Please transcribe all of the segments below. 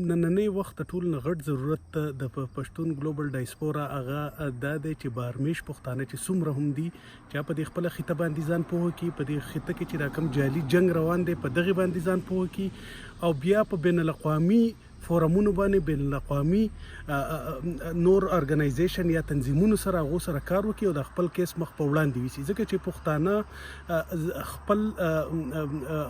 نننۍ وخت د ټولو نه غټ ضرورت د پښتون ګلوبل ډایسپورا هغه دا دی چې بهرمیش پښتانه چې څومره هم دي چې په دې خپله خطه باندې ځان پوه کړي، په دې خطه کې چې دا کوم جعلي جنګ روان دی په دغه باندې ځان پوه کړي او بیا په بین الاقوامي فورمونو باندې بین الاقوامي نور ارګنایزیشن یا تنظیمونو سره هغو سره کار وکړي او د خپل کیس مخ په وړاندې ویسي، ځکه چې پښتانه خپل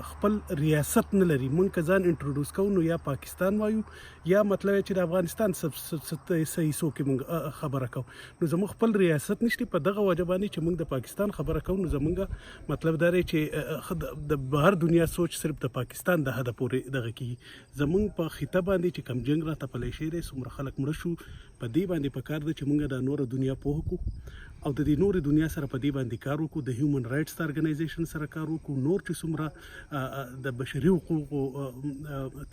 خپل ریاست نه لري. مونږ که ځان انټروډوس کوو نو یا پاکستان وایو یا مطلب چې د افغانستان څه حصو کې مونږ خبره کوو، نو زموږ خپل ریاست نشته. په دغه وجه باندې چې مونږ د پاکستان خبره کوو نو زمونږ مطلب دا دی چې د بهر دنیا سوچ صرف د پاکستان د حده پورې دغه کیږي. زمونږ په خطه باندې چې کوم جنګ را تپلی شوی دی، څومره خلک مړه شو، په دې باندې پکار ده چې مونږ دا نوره دنیا پوه کړو او د دې نورې دنیا سره په دې باندې کار وکړو، د هیومن رائټس د ارګنایزیشن سره کار وکړو، نور چې څومره د بشري حقوقو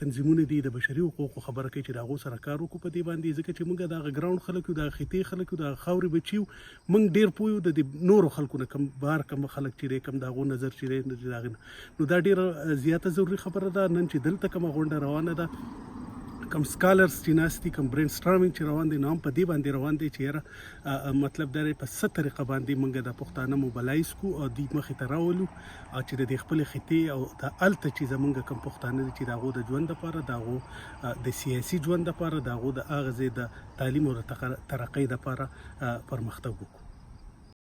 تنظیمونه دي د بشري حقوقو خبره کوي چې د هغو سره کار وکړو په دې باندې، ځکه چې مونږ د هغه ګراونډ خلک یو، د هغه خطې خلک یو، د هغه خاورې بچي یو. مونږ ډیر پوه یو د دې نورو خلکو نه، کوم بهر کوم خلک چې دی، کوم د هغو نظر چې دی د هغې نه. نو دا ډیره زیاته ضروري خبره ده. نن چې دلته کومه غونډه روانه ده، کوم سکالرز چې ناست دي، کوم برین سټارمینګ چې روان دی، نو هم په دې باندې روان دی چې یاره مطلب دا دی په څه طریقه باندې موږ د پښتانه موبلایز کو او دوی مخې ته راولو او چې د دې خپلې خطې او د هلته چې زمونږ کوم پښتانه دي چې د هغو د ژوند دپاره، د هغو د سیاسي ژوند دپاره، د هغو د هغه ځای د تعلیم او د ترقۍ دپاره پرمختګ وکړو.